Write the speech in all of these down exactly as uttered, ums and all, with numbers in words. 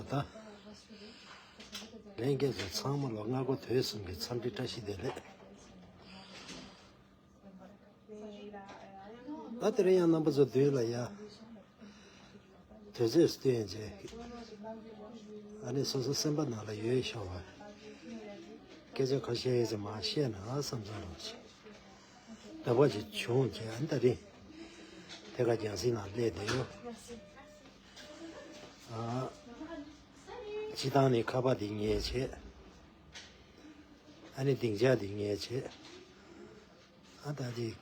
ད། ལྷན་རྒྱས་ཚོ་ཚང་མ་ལ་སྔ་དགོང་དུས་གསུམ་གྱི་འཚམས་འདྲི་བཀྲ་ཤིས་བདེ་ལེགས། ད་དེ་རིང་ཡང་རྣམ་པ་ཚོ་མདུན་ལ་ཡ། དུས་ཚོད་བསྟུན་བྱས། ཨ་ནི་སོ་སོ་སེམས་པ་ནང་ལ་ཡོད་ཤོག་པ། སྐད་ཆ་ཁ་ཤས་ཅིག་མ་བཤད་ན་བསམ་བསམ་རོགས་བྱེད། འདོད་པ་ཅིག་བྱུང་བྱས་ཨ་ནི་ད་རིང་། དེ་ག་རྒྱང་སྲིང་ནང་སླེབས་བསྡད་ཡོད། ཨ། སྤྱི་བཏང་ནས་ཁ་པར་འདི་ངས་བྱས། ཨ་ནི་སྡིངས་ཆ་འདི་ངས་བྱས། ཨ་ད་འདི།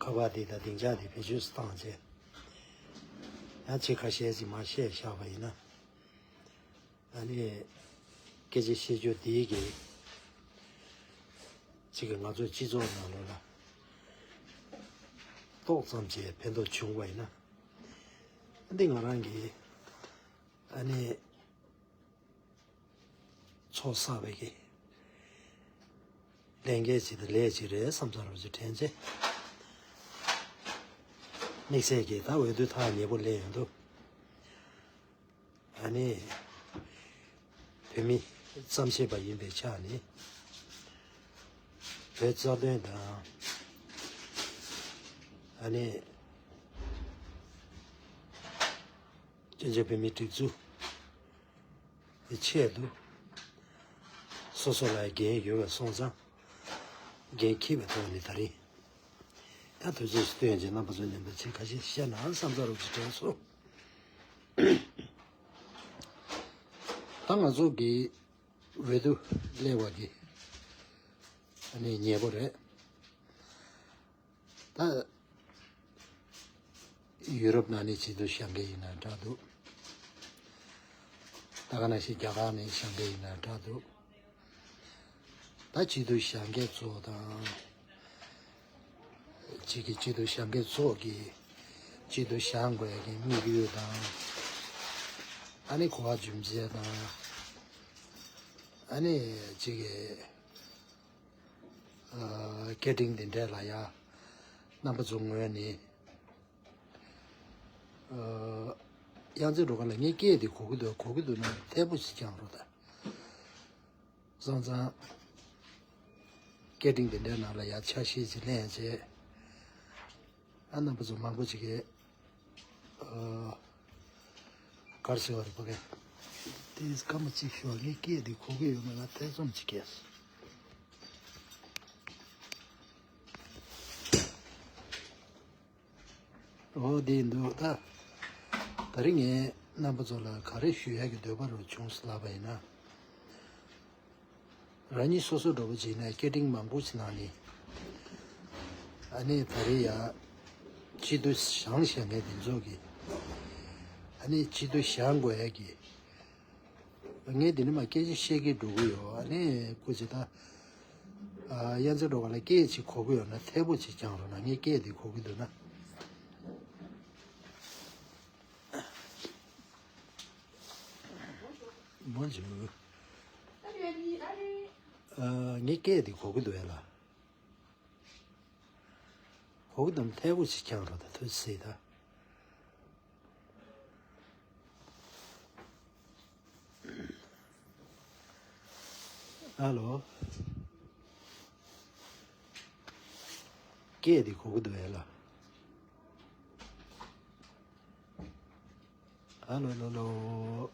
ཁ་པར་འདི་དང་སྡིངས་ཆ་འདི་བེད་སྤྱོད་བཏང་བྱས། ཡང་ཅིག་ཁ་ཤས་ཅིག་མ་བཤད་བཞག་པ་ཡིན་ན། ཨ་ནི། སྐད་ཆ་བཤད་རྒྱུ་འདི་གི། ཅིག་གི་ང་ཚོའི་སྤྱི་ཚོགས་ནང་ལོགས་ལ། ཏོག་ཙམ་ཅིག་ཕན་ཐོགས་བྱུང་བ་ཡིན་ན། འདི་ང་རང་གི། ཨ་ནི། ཚོགས་བསགས་པའི་གི། ལས་འགན་ཅིག་དང་ལས་ཅིག་རེད་བསམ་ཚར་བ་ཅིག་དྲན་ཚེ། དམིགས་བསལ་གྱིས་ད་འོས་བསྡུ་ཐག་ཉེ་པོ་སླེབས་ཡོང་དུས། ཨ་ནི། བོད་མི་རྩོམ་ཤེས་པ་ཡིན་པའི་ཆ་ནས། བོད་རྩ་དོན་དང་། ཨ་ནི། བཙན་བྱོལ་བོད་མིའི་སྒྲིག་འཛུགས་ཀྱི་ཆེད་དུ། སོ་སོ་ལ་འགན་ཡོད་པ་སོང་ཙང་། འགན་འཁྱེར་བའི་ཐོག་ནས་ད་རིང་། ད་དུས་ཚོད་སྟོན་གྱི་རྣམ་པ་ཚོ་མཉམ་དུ་ཆེད་ཁ་ཤས་བཤད་ན་བསམ་ཚར་རོགས་ཀྱི་དྲན་སོང་། ད་ང་ཚོ་གི་འོས་བསྡུ་སླེབས་པ་གི་ཨ་ནི་ཉེ་པོ་རེད། ད་ཡུ་རོབ་ནང་ནས་སྐྱིད་སྡུག་བཤད་མཁན་ཡིན་ན་འདྲ་འདུག་ད་ག་ནང་བཞིན་རྒྱ་གར་ནས་བཤད་མཁན་ཡིན་ན་འདྲ་འདུག་ད་སྐྱིད་སྡུག་བཤད་མཁན་ཚོ་དང་། གཅིག་གིས་སྐྱིད་སྡུག་བཤད་མཁན་ཚོ་གིས་སྐྱིད་སྡུག་བཤད་དགོས་ཡ་གི་དམིགས་ཡུལ་དང་། ཨ་ནི་གོ་བ་རྒྱུ་མཚན་དང་། ཨ་ནི་གཅིག་གིས། ཨ། སྐད་འཕྲིན་འདི་འདྲ་ལ་ཡ། རྣམ་པ་ཚོ་ངོས་ནས། ཨ། ཡང་རྩེ་འགྲོ་ག་ལ་ངའི་སྐད་འདི་གོ་གི་འདུག་གོ་གི་འདུག་ན་མཐེ་བོ་ཞིག་བརྐྱངས་རོགས་ད། སོང་ཙང་། སྐད་འཕྲིན་འདི་འདྲའི་ནང་ལ་ཡ་ཆ་ཤས་ཤིག་ལེན་བྱས། ཨ་རྣམ་པ་ཚོ་མང་པོ་ཅིག་གིས། ཨ། ག་རེ་ཟེར་བ་རེད་ཕ་གི། དེ་སྐར་མ་གཅིག་ཞུ་བ་ངའི་སྐད་འདི་གོ་གི་ཡོད་མེད་ལ་ཐེ་ཚོམ་ཅིག་སྐྱེས། འོ་དེ་འདུག་ད། ད་རིང་ངས་རྣམ་པ་ཚོ་ལ་ག་རེ་ཞུ་ཡག་གི་འདོད་པ་རུ་བྱུང་ཟེར་ལབ་པ་ཡིན་ན། རང་ཉིད་སོ་སོ་འདྲ་པོ་བྱས་ན་སྐད་འཕྲིན་མང་པོ་ཞིག་ནང་ནས། ཨ་ནི་ད་རེས་ཡ། སྐྱིད་སྡུག་བཤད་བཤད་མཁན་དེ་ཚོ་གིས། ཨ་ནི་སྐྱིད་སྡུག་བཤད་དགོས་ཡག་གི། ངས་འདི་ནས་མར་སྐད་ཆ་བཤད་ཀྱི་འགྲོ་གི་ཡོད། ཨ་ནི་སྐུ་མཁྱེན་ད། ཨ། ཡང་རྩེ་འགྲོ་ག་ལ་སྐད་ཅིག་གོ་གི་ཡོད་ན་མཐེ་བོ་ཅིག་བརྐྱངས་རོགས་གནང་། ངའི་སྐད་འདི་གོ་གི་འདུག་ན། མོ་ཇུ། ཨ། ངའི་སྐད་འདི་གོ་གི་འདུག་ཨེ་ལ། གོ་གི་འདུག་ན་མཐེ་བོ་ཅིག་བརྐྱངས་རོགས་ད། ཐུགས་རྗེ་ཆེ་ད། ཨ་ལོ། སྐད་འདི་གོ་གི་འདུག་ཨེ་ལ། ཨ་ལོ་ལོ་ལོ།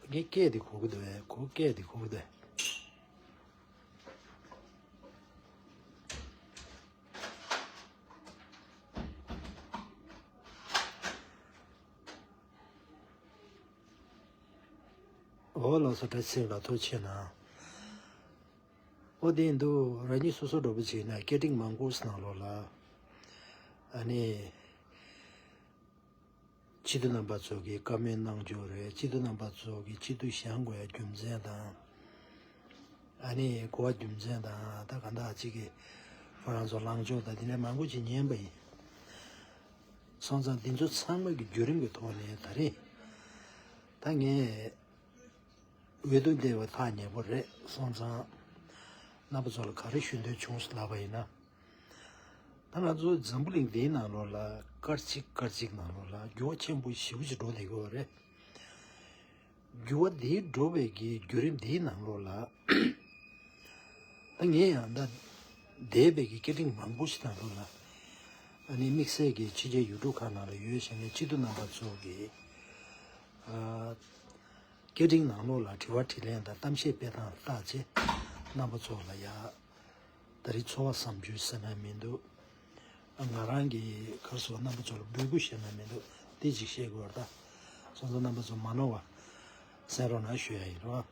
ངའི་སྐད་འདི་གོ་གི་འདུག་ཨེ། གོ། སྐད་འདི་གོ་གི་འདུག་ཨེ། འོ་ལགས་སོ། བཀྲ་ཤིས་ལགས་ཐུགས་རྗེ་གནང་། འོ་དེ་འདུག་རང་ཉིད་སོ་སོ་འདྲ་པོ་བྱས་ན་སྐད་འཕྲིན་མང་པོ་ནང་ལོགས་ལ། ཨ་ནི། སྤྱི་འཐུས་རྣམ་པ་ཚོ་གིས་བཀའ་མོལ་གནང་རྒྱུ་རེད། སྤྱི་འཐུས་རྣམ་པ་ཚོ་གིས་སྐྱིད་སྡུག་བཤད་དགོས་ཡ་རྒྱུ་མཚན་དང་། ཨ་ནི་གོ་བ་རྒྱུ་མཚན་དང་། ད་ག་འདྲ་ཅིག་གིས་ཁོ་རང་ཚོ་ལངས་ཕྱོགས་དང་དེ་འདྲ་མང་པོ་ཅིག་ཉན་པ་ཡིན། སོང་ཙང་འདི་ཚོ་ཚང་མ་གི་བརྒྱུད་རིམ་གྱི་ཐོག་ནས་ད་རེས་ད་ངས་འོས་བསྡུ་འདི་བ་ཐག་ཉེ་པོ་རེད། སོང་ཙང་རྣམ་པ་ཚོ་ལ་ག་རེ་ཞུ་འདོད་བྱུང་ལབ་པ་ཡིན་ན། ད་ང་ཚོ་འཛམ་བུ་གླིང་འདིའི་ནང་ལོགས་ལ་སྐར་གཅིག་སྐར་གཅིག་ནང་ལོགས་ལ་འགྱུར་བ་ཆེན་པོ་ཞེ་པོ་ཅིག་འགྲོ་བསྡད་ཀྱི་ཡོད་རེད། འགྱུར་བ་འདིའི་འགྲོ་བའི་གི་བརྒྱུད་རིམ་འདིའི་ནང་ལོགས་ལ། ད་ངས་ཡང་ད་འདས་པའི་གི་སྐད་འཕྲིན་མང་པོ་ཞིག་ནང་ལོགས་ལ། ཨ་ནི་དམིགས་བསལ་གྱི་ཕྱི་རྒྱལ་ཡུལ་གྲུ་ཁག་ནང་ལ་ཡོད་བཞིན་པའི་སྤྱི་འཐུས་རྣམ་པ་ཚོ་གི། ཨ། སྐད་འཕྲིན་ནང་ལོགས་ལ་དྲི་བ་དྲིས་ལན་དང་གཏམ་བཤད་སྤེལ་སྟངས་བལྟས་ཚེ། རྣམ་པ་ཚོ་ལ་ཡ། ད་རེས་ཚོར་བ་བསམ་ཚུལ་ཟེར་ན་མི་འདུག་ང་རང་གིས་ག་རེ་ཟེར་རྣམ་པ་ཚོ་ལ་འབོད་སྐུལ་ཞུ་ན་མི་འདུག་དེ་ཅིག་བཤད་དགོས་པ་རེད་ད། སོང་ཙང་རྣམ་པ་ཚོ་མ་ནོར་བ་གསན་རོགས་གནང་ཞུ་ཡ་ཡིན་རོགས།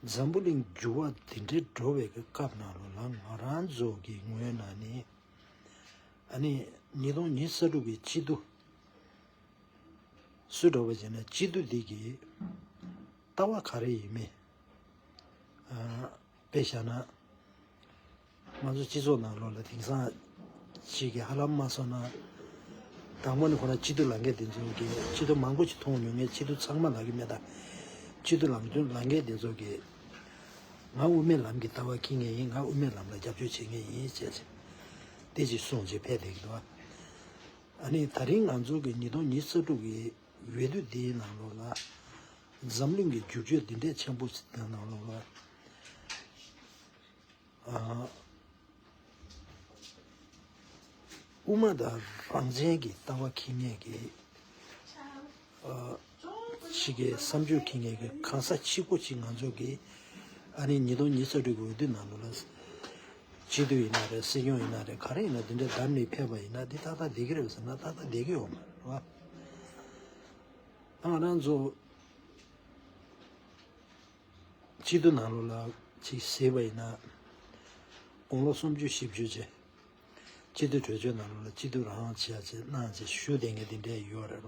འཛམ་བུ་གླིང་འགྱུར་བ་འདི་འདྲའི་འགྲོ་བའི་གི་སྐབས་ནང་ལོགས་ལ་ང་རང་ཚོ་གི་ངོས་ནས་ནི། ཨ་ནི་ཉིས་སྟོང་ཉི་ཤུ་རྩ་དྲུག་གི་སྤྱི་འཐུས་སུ་འགྲོ་བ་བྱས་ན་སྤྱི་འཐུས་འདི་གི་ལྟ་བ་ག་རེ་ཡིན་མིན། ཨ། དཔེ་བཞག་ན། ང་ཚོ་སྤྱི་ཚོགས་ནང་ལོགས་ལ་དེང་སང་ཅིག་གིས་ཧ་ལམ་མ་སོང་ན། དང་པོ་ནི་ཁོ་ན་སྤྱི་འཐུས་ལངས་མཁན་དེ་ཚོ་གིས་སྤྱི་འཐུས་མང་པོ་ཞིག་མཐོང་མྱོང་མཁན་སྤྱི་འཐུས་ཚང་མ་ལབ་ཀྱི་མེད་ད། སྤྱི་འཐུས་ལངས་རྒྱུ་ལངས་མཁན་དེ་ཚོ་གིས། ང་དབུ་མའི་ལམ་གྱི་ལྟ་བ་འཁྱེར་མཁན་ཡིན། ང་དབུ་མའི་ལམ་ལ་རྒྱབ་སྐྱོར་བྱེད་མཁན་ཡིན་ཅེས། དེ་ཅིག་གསུངས་བྱས་ཕེབས་བསྡད་ཀྱི་འདུག་ཨ་ནི་ད་རིང་ང་ཚོ་གི་ཉིས་སྟོང་ཉི་ཤུ་རྩ་དྲུག་གི་འོས་བསྡུ་འདིའི་ནང་ལོགས་ལ། འཛམ་གླིང་གི་འགྱུར་བཅོས་འདི་འདྲའི་ཆེན་པོ་ཞིག་དེའི་ནང་ལོགས་ལ། ཨ། དབུ་མ་དང་རང་བཙན་གྱི་ལྟ་བ་འཁྱེར་མཁན་གྱི། ཨ། ཞིག་གི་བསམ་སྤྱོད་འཁྱེར་མཁན་གྱི་གང་ཟག་གཅིག་པོ་གཅིག་ང་ཚོ་གི། ཨ་ནི་ཉིས་སྟོང་ཉི་ཤུ་རྩ་དྲུག་གི་འོས་བསྡུ་ནང་ལོགས་ལ། སྤྱི་འཐུས་ཡིན་ན་རེད། སྲིད་སྐྱོང་ཡིན་ན་རེད། ག་རེ་ཡིན་ན་འདི་འདྲའི་བདམས་ནས་ཕེབས་པ་ཡིན་ན་འདི་ཏག་ཏག་བསྡད་ཀྱི་རེད་ཟེར་ན་ཏག་ཏག་བསྡད་ཀྱི་ཡོད་མ་རེད་བ། ད་ང་རང་ཚོ་སྤྱི་འཐུས་ནང་ལོགས་ལ་ཅིག་གཟིགས་པ་ཡིན་ན། དགུང་ལོ་སུམ་ཅུ་བཞི་བཅུ་བྱས། སྤྱི་འཐུས་གྲོས་ཆོད་ནང་ལོགས་ལ་སྤྱི་འཐུས་རང་བྱས་བྱས་གནང་བྱས་བཞུགས་བསྡད་མཁན་དེ་འདྲས་ཡོད་རེད་བ།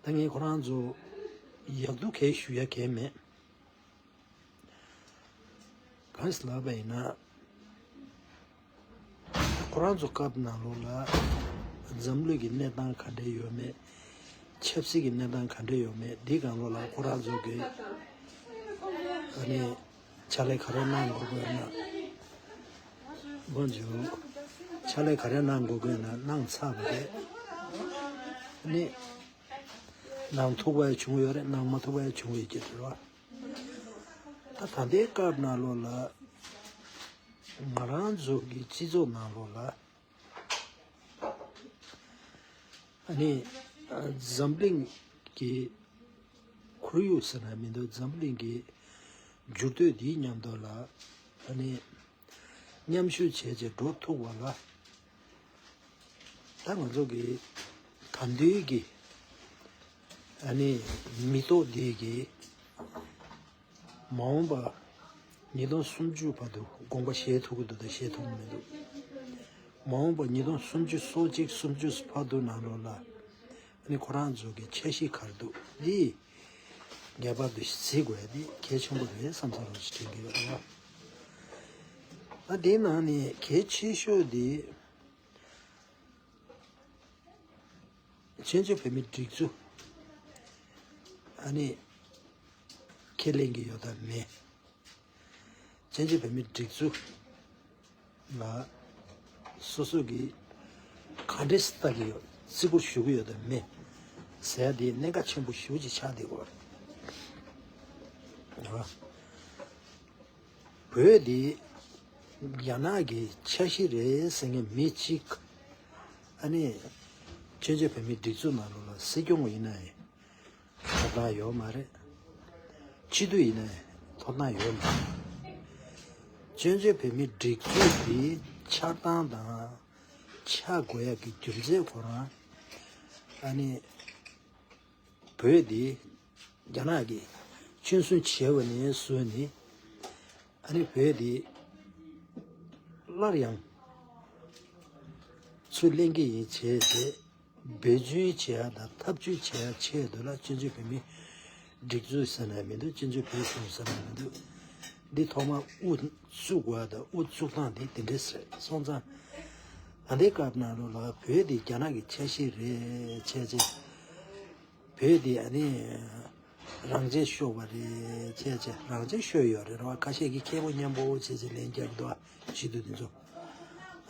ད་ངས་ཁོ་རང་ཚོ་ཡག་སྡུག་གས་ཞུ་ཡ་གས་མེད། གང་ཞིག་ལབ་པ་ཡིན་ན། ཁོ་རང་ཚོ་སྐབས་ནང་ལོགས་ལ་འཛམ་གླིང་གི་གནས་སྟངས་ག་འདྲས་ཡོད་མེད། ཆབ་སྲིད་ཀྱི་གནས་སྟངས་ག་འདྲས་ཡོད་མེད་འདི་སྒང་ལོགས་ལ་ཁོ་རང་ཚོ་གི་ཨ་ནི་ཕྱག་ལས་ག་རེ་གནང་དགོས་དགོས་ན། འོན་ཀྱང་ཕྱག་ལས་ག་རེ་གནང་དགོས་དགོས་ན་གནང་ཚར་བ་རེད། ཨ་ནི། གནང་ཐུབ་པ་ཡང་བྱུང་ཡོད་རེད། གནང་མ་ཐུབ་པ་ཡང་བྱུང་ཡོད་ཀྱི་རེད་བ། ད་ད་ལྟའི་སྐབས་ནང་ལོགས་ལ་ང་རང་ཚོ་གི་སྤྱི་ཚོགས་ནང་ལོགས་ལ་ཨ་ནི་འཛམ་གླིང་གི་ཁོར་ཡུག་ཟེར་ན་མི་འདུག་འཛམ་གླིང་གི་འགྱུར་ལྡོག་འདིའི་མཉམ་དུ་ལ་ཨ་ནི། མཉམ་ཞུགས་བྱས་བྱས་འགྲོ་ཐུབ་པ་ལ། ད་ང་ཚོ་གི་ད་དུང་གི་ཨ་ནི་མི་ཐོག་འདི་གི་མ་འོངས་པ་ཉིས་སྟོང་སུམ་ཅུ་བར་དུ་དགོངས་པ་བཞེས་ཐུབ་ཀྱི་འདུག་དང་བཞེས་ཐུབ་ཀྱི་མི་འདུག་མ་འོངས་པ་ཉིས་སྟོང་སུམ་ཅུ་སོ་གཅིག་སུམ་ཅུ་བར་དུ་ནང་ལོགས་ལ་ཨ་ནི་ཁོ་རང་ཚོ་གི་འཆར་གཞི་ག་རེ་འདུག་འདི་ངེས་པར་དུ་གཟིགས་དགོས་ཡ་འདི་གལ་ཆེན་པོ་རེད་བསམ་བསམ་རོགས་ཞིག་དྲན་གྱི་ཡོད་རེད་བ། ད་དེའི་ནང་ནས་གལ་ཆེ་ཤོས་དེ། བཙན་བྱོལ་བོད་མིའི་སྒྲིག་འཛུགས་ཨ་ནི་ཁས་ལེན་གྱི་ཡོད་དམ་མེད། བཙན་བྱོལ་བོད་མིའི་སྒྲིག་འཛུགས་ལ་སོ་སོ་གིས་ག་འདྲས་ལྟ་གི་ཡོད། བརྩི་བཀུར་ཞུ་གི་ཡོད་དམ་མེད་ཟེར་ཡ་དེ་གནད་འགག་ཆེན་པོ་ཞེ་པོ་ཅིག་ཆགས་བསྡད་ཡོད་རེད་བ། བོད་འདི་རྒྱ་ནག་གི་ཆ་ཤས་རེད་ཟེར་མཁན་མི་གཅིག་ཨ་ནི་བཙན་བྱོལ་བོད་མིའི་སྒྲིག་འཛུགས་ནང་ལོགས་ལ་སྲིད་སྐྱོང་ཡིན་ན་ཡང་ཐོབ་ཐང་ཡོད་མ་རེད། སྤྱི་འཐུས་ཡིན་ན་ཡང་ཐོབ་ཐང་ཡོད་མ་རེད། བཙན་བྱོལ་བོད་མིའི་སྒྲིག་འཛུགས་འདི་འཆར་སྟངས་དང་ཆགས་དགོས་ཡག་གི་རྒྱུ་མཚན་ཁོ་རང་ཨ་ནི། བོད་འདི་རྒྱ་ནག་གིས་ཆུན་སྲུང་བྱས་པ་ནས་བཟུང་ནས་ཨ་ནི་བོད་འདི་སླར་ཡང་ཚུར་ལེན་གྱི་ཡིན་བྱས་ཏེ་བེད་སྤྱོད་བྱེད་ཡ་དང་འཐབ་ཇུས་བྱེད་ཡ་ཆེད་དུ་ལ་བཙན་བྱོལ་བོད་མིའི་སྒྲིག་འཛུགས་ཟེར་ན་མི་འདུག་བཙན་བྱོལ་བོད་གཞུང་ཟེར་ན་མི་འདུག་འདི་ཐོག་མར་དབུ་བཙུགས་པ་དང་དབུ་བཙུགས་སྟངས་འདི་དེ་འདྲས་རེད། སོང་ཙང་ད་ལྟའི་སྐབས་ནང་ལོགས་ལ་བོད་འདི་རྒྱ་ནག་གི་ཆ་ཤས་རེད་བྱས་ཙང་། བོད་འདི་ཨ་ནི་རང་བཙན་ཤོར་བ་རེད་བྱས་ཙང་རང་བཙན་ཤོར་ཡོད་རེད་ར་བ། ཁ་ཤས་ཀྱིས་མཁས་པོ་སྙན་པོ་བྱས་ཙང་ལན་རྒྱག་གི་འདུག་ཨ། སྤྱི་འཐུས་འདི་ཚོ་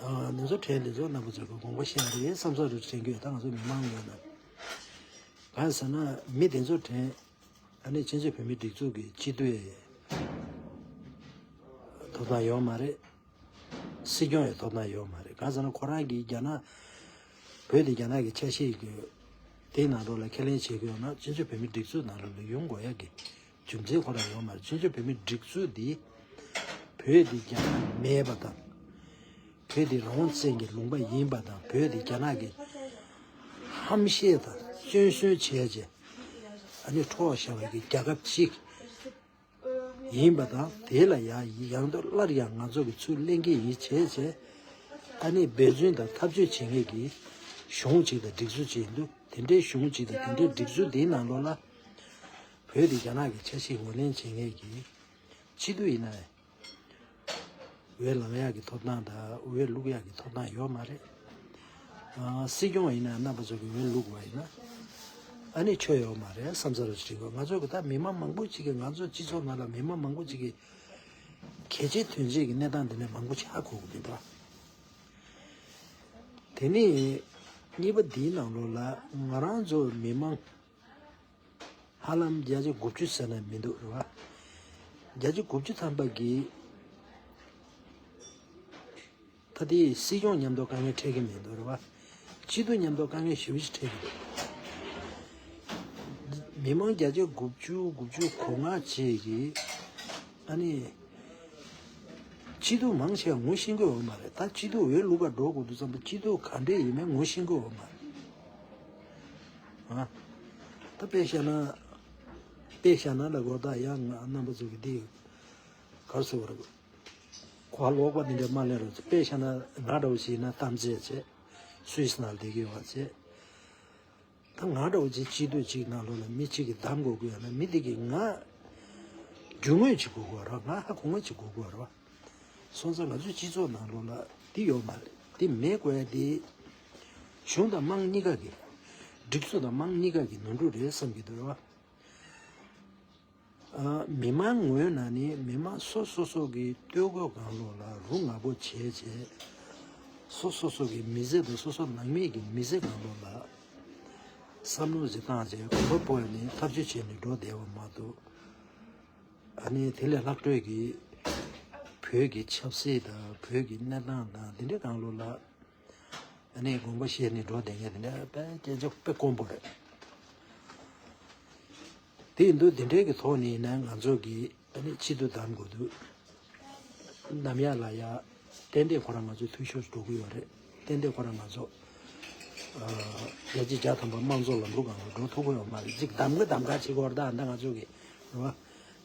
ཨ་འདི་ཚོ་གྲས་འདི་ཚོ་རྣམ་པ་ཚོ་གི་དགོངས་པ་བཞེས་ཡ་རེད་བསམ་ཚོར་རེ་དྲན་གྱི་ཡོད། ད་ང་ཚོ་མི་མང་ངོས་ནས་ གང་ཟེར་ན་མི་དེ་ཚོ་དྲན། ཨ་ནི་སྤྱི་ཚོགས་བོད་མིའི་སྒྲིག་འཛུགས་ཀྱི་སྤྱི་འཐུས་ཐོབ་ཐང་ཡོད་མ་རེད། སྲིད་སྐྱོང་ཡང་ཐོབ་ཐང་ཡོད་མ་རེད། གང་ཟེར་ན་ཁོ་རང་གིས་རྒྱ་ནག་བོད་དེ་རྒྱ་ནག་གི་ཆ་ཤས་ཀྱི་དེའི་ནང་ལོགས་ལ་ཁས་ལེན་བྱེད་དགོས་ན་སྤྱི་ཚོགས་བོད་མིའི་སྒྲིག་འཛུགས་ནང་ལོགས་ལ་ཡོང་དགོས་ཡ་གི་རྒྱུ་མཚན་ཁོ་རང་ཡོད་མ་རེད། སྤྱི་ཚོགས་བོད་མིའི་སྒྲིག་འཛུགས་འདི་བོད་དེ་རྒྱ་ནག་མེད་པ་དང་། བོད་དེ་རང་དབང་བཙན་གྱི་ལུང་པ་ཡིན་པ་དང་། བོད་དེ་རྒྱ་ནག་གི་ཧམ་བཤད་དང་སྐྱོན་བརྗོད་བྱས་རྗེས་ཨ་ནི་འཕྲོག་བཞག་པའི་གི་རྒྱལ་ཁབ་ཅིག་ཡིན་པ་དང་། དེ་ལ་ཡང་ཡང་དུ་སླར་ཡང་ང་ཚོ་གི་ཚུར་ལེན་གྱི་ཡིན་བྱས་བྱས། ཨ་ནི་འབད་བརྩོན་དང་འཐབ་རྩོད་བྱེད་མཁན་གྱི་གཞུང་ཅིག་དང་སྒྲིག་འཛུགས་ཅིག་ཡིན་དུས། དེ་འདྲའི་གཞུང་ཅིག་དང་དེ་འདྲའི་སྒྲིག་འཛུགས་དེའི་ནང་ལོགས་ལ་བོད་དེ་རྒྱ་ནག་གི་ཆ་ཤས་ངོས་ལེན་བྱེད་མཁན་གྱི་སྤྱི་འཐུས་ཡིན་ན། འོས་ལངས་ཡག་གི་ཐོབ་ཐང་དང་འོས་བླུག་ཡག་གི་ཐོབ་ཐང་ཡོད་མ་རེད། ཨ། སྲིད་སྐྱོང་ཡིན་ན་རྣམ་པ་ཚོ་གི་འོས་བླུག་པ་ཡིན་ན་ཨ་ནི་ཆོ་ཡོད་མ་རེད་བསམ་ས་རུ་ཅིག་གོ། ང་ཚོ་གི་ད་མི་མང་མང་པོ་ཅིག་གི་ང་ཚོ་སྤྱི་ཚོགས་ནང་ལ་མི་མང་མང་པོ་ཅིག་གི་གལ་ཆེ་དོན་ཆེ་གི་གནས་སྟངས་འདི་ནས་མང་པོ་ཅིག་ཧ་གོ་གི་མི་འདུག་དེ་ནས་གཉིས་པ་འདིའི་ནང་ལོགས་ལ་ང་རང་ཚོ་མི་མང་ཧ་ལམ་བརྒྱ་ཆ་དགུ་བཅུ་ཟེར་ན་མི་འདུག་རེད་བ། བརྒྱ་ཆ་དགུ་བཅུ་ཐམ་པ་གིས་ད་ལྟའི་སྲིད་སྐྱོང་མཉམ་དུ་དཀའ་ངལ་འཕྲད་ཀྱི་མི་འདུག་རེད་བ། སྤྱི་འཐུས་མཉམ་དུ་དཀའ་ངལ་ཞེ་པོ་ཅིག་འཕྲད་ཀྱི་འདུག་མི་མང་བརྒྱ་ཆ་དགུ་བཅུ་དགུ་བཅུ་གོ་ལྔ་བཅས་ཀྱིས་ཨ་ནི། སྤྱི་འཐུས་མང་ཆེ་བ་ངོ་ཤེས་ཀྱི་ཡོད་མ་རེད། ད་སྤྱི་འཐུས་འོས་བླུག་པར་འགྲོ་དགོས་དུས་ཙམ་པ་སྤྱི་འཐུས་ག་འདྲས་ཡིན་མིན་ངོ་ཤེས་ཀྱི་ཡོད་མ་རེད། ཨ། ད་དཔེ་བཞག་ན། དཔེ་བཞག་ན་ལ་གོ་ད་ཡང་ང་རྣམ་པ་ཚོ་གི་འདི་གར་སོ་བར་གོ་ལོག་པ་འདི་འདྲ་མ་ལེན་རོགས། དཔེ་བཞག་ན་ང་འདྲ་བོ་ཞིག་ཡིན་ན་གཏམ་བྱས་བྱས་སུད་སི་ནང་བསྡད་ཀྱི་ཡོད་བྱས། ད་ང་འདྲ་བོ་ཅིག་སྤྱི་འཐུས་ཅིག་ནང་ལོགས་ལ་མི་གཅིག་གིས་གདམ་དགོས་ཀྱི་ཡོད་ན་མི་དེ་གིས་ང་རྒྱུས་མངའ་ཅིག་དགོས་ཀྱི་ཡོད་རེད། ང་ཧ་གོ་མཁན་ཅིག་དགོས་ཀྱི་ཡོད་རེད། སོང་ཙང་ང་ཚོའི་སྤྱི་ཚོགས་ནང་ལོགས་ལ་འདི་ཡོད་མ་རེད། འདི་མེད་དགོས་ཡ་དེ་གཞུང་དང་དམངས་གཉིས་ཀ་གི། སྒྲིག་འཛུགས་དང་དམངས་གཉིས་ཀ་གི་ནོར་འཁྲུལ་རེད་བསམ་གྱི་འདུག་རེད་བ། ཨ། མི་མང་ངོས་ནས་ནི་མི་མང་སོ་སོ་སོ་གི་སྟོད་གོས་སྒང་ལོགས་ལ་རུ་ང་པོ་བྱས་བྱས། སོ་སོ་སོ་གི་མི་ཚེ་དང་སོ་སོ་ནང་མི་གི་མི་ཚེ་སྒང་ལོགས་ལ་བསམ་བློ་ཞིག་བཏང་བྱས་གོམ་པ་སྤོས་ནས་ཐབས་ཇུས་བྱས་ནས་འགྲོ་བསྡད་པ་མ་གཏོགས། ཨ་ནི་དེ་ལས་ལྷག་འཕྲོས་ཀྱི་བོད་ཀྱི་ཆབ་སྲིད་དང་བོད་ཀྱི་གནས་སྟངས་དང་དེ་འདྲའི་སྒང་ལོགས་ལ། ཨ་ནི་དགོངས་པ་བཞེས་ནས་འགྲོ་བསྡད་མཁན་དེ་འདྲ་དཔེ་སྐད་ཆ་དཔེ་དཀོན་པོ་རེད། དེ་ཡིན་དུས་དེ་འདྲའི་གི་ཐོག་ནས་ཡིན་ན་ང་ཚོ་གི་ཨ་ནི་སྤྱི་འཐུས་གདམ་དགོས་དུས། ནམ་ཡག་ལ་ཡག་ཏན་ཏན་ཁོ་རང་ང་ཚོའི་འཐུས་ཤོར་འགྲོ་གི་ཡོད་རེད། ཏན་ཏན་ཁོ་རང་ང་ཚོ་ཨ་བརྒྱ་ཆ་བརྒྱ་ཐམ་པ་དམངས་གཙོ་ལམ་ལུགས་སྒང་ལ་འགྲོ་ཐུབ་ཀྱི་ཡོད་མ་རེད། ཅིག་གདམ་ག་གདམ་ག་བྱེད་དགོས་རེད། ད་ཨ་ད་ང་ཚོ་གི་རེད་བ།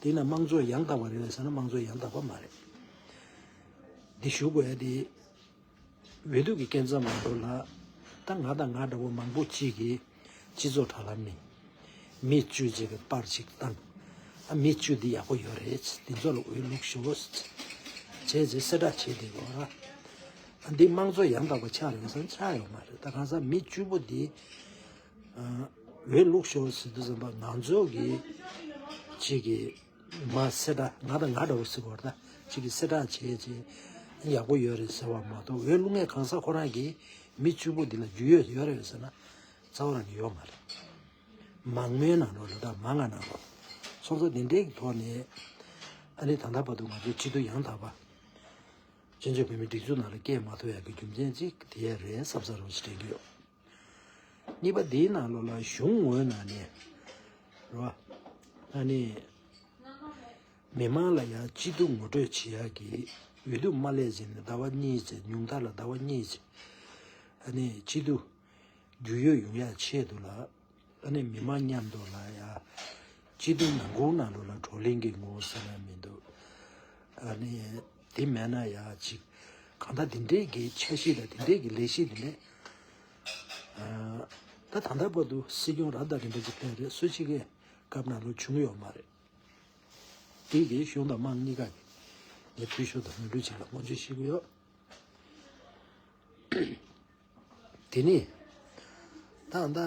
དེ་ན་དམངས་གཙོ་ཡང་དག་པ་རེད་ཟེར་ན་དམངས་གཙོ་ཡང་དག་པ་མ་རེད། འདི་ཞུ་དགོས་ཡ་དེ། འོས་བསྡུ་གི་སྐབས་མཚམས་ནང་ལོགས་ལ། ད་ང་དང་ང་འདྲ་བོ་མང་པོ་གཅིག་གིས་སྤྱི་ཚོགས་དྲ་ལམ་ནས་མི་བཅུ་ཅིག་གི་པར་ཅིག་བཏང་། ཨ་མི་བཅུ་འདི་ཡག་པོ་ཡོད་རེད། འདི་ཚོ་ལ་འོས་བླུགས་ཤོག་བྱས་རྗེས་གསལ་བསྒྲགས་བྱས་བསྡད་དགོས་ར། ཨ་འདི་དམངས་གཙོ་ཡང་དག་པ་ཆགས་རེད་ཟེར་ན་ཆགས་ཡོད་མ་རེད། ད་གང་ཟག་མི་བཅུ་པོ་འདི་ཨ་འོས་བླུགས་ཤོག་ཟེར་དུས་ཙམ་པ་ང་ཚོ་གི་གཅིག་གི་མ་གསལ་བསྒྲགས། ང་དང་ང་འདྲ་བོ་ཟེར་བ་རེད། ད་གཅིག་གིས་གསལ་བསྒྲགས་བྱས་རྗེས་ཡག་པོ་ཡོད་རེད་ཟེར་བ་མ་གཏོགས། འོས་བླུག་མཁན་གང་ཟག་ཁོ་རང་གིས་མི་བཅུ་པོ་འདི་ལ་རྒྱུས་ཡོད་ཡོད་རེད་ཟེར་ན་རྩ་བ་རང་གི་ཡོད་མ་རེད། མང་མོས་ནང་ལོགས་ལ་ད་མང་ང་ནང་ལོགས་སོང་ཙང་དེ་འདྲའི་གི་ཐོག་ནས་ཨ་ནི་ད་ལྟ་བར་དུ་ང་ཚོའི་སྤྱི་འཐུས་ཡང་དག་པ་སྤྱི་ཚོགས་བོད་མིའི་སྒྲིག་འཛུགས་ནང་ལ་སྐད་མ་ཐོན་ཡག་གི་རྒྱུ་མཚན་གཅིག་དེ་རེད་བསམ་ས་རོགས་ཞེས་དྲན་གྱི་ཡོད། གཉིས་པ་འདིའི་ནང་ལོགས་ལ་གཞུང་ངོས་ནས་ནི་རོ། ཨ་ནི་མི་མང་ལ་ཡང་སྤྱི་འཐུས་ངོ་སྤྲོད་བྱེད་ཡག་གི་འོས་བསྡུ་མ་སླེབས་ཟིན་ནས་ཟླ་བ་གཉིས་ཙམ། ཉུང་མཐའ་ལ་ཟླ་བ་གཉིས་ཙམ། ཨ་ནི་སྤྱི་འཐུས་རྒྱུས་ཡོད་ཡོང་ཡག་ཆེད་དུ་ལ། ཨ་ནི་མི་མང་མཉམ་དུ་ལ་ཡ། སྤྱི་འཐུས་ནང་ཁུལ་ནང་ལོགས་ལ་བགྲོ་གླེང་གི་ངོ་བོ་ཟེར་ན་མི་འདུག་ཨ་ནི་དེ་མེད་ན་ཡ་ཅིག་གང་ལྟར་དེ་འདྲའི་གི་འཆར་གཞི་དང་དེ་འདྲའི་གི་ལས་གཞི་དེ་འདྲ། ཨ་ད་ད་ལྟ་བར་དུ་སྲིད་སྐྱོང་རབ་དང་རིམ་པ་ཅིག་ཕེབས་རེད། སུ་གཅིག་གི་སྐབས་ནང་ལོགས་བྱུང་ཡོད་མ་རེད། དེ་གི་གཞུང་དང་དམངས་གཉིས་ཀ་གི་ངས་འཐུས་ཤོར་དང་ནོར་འཁྲུལ་ཅིག་ལ་སྔོན་བརྗོད་ཞུ་གི་ཡོད། དེ་ནས་ད་ལྟ་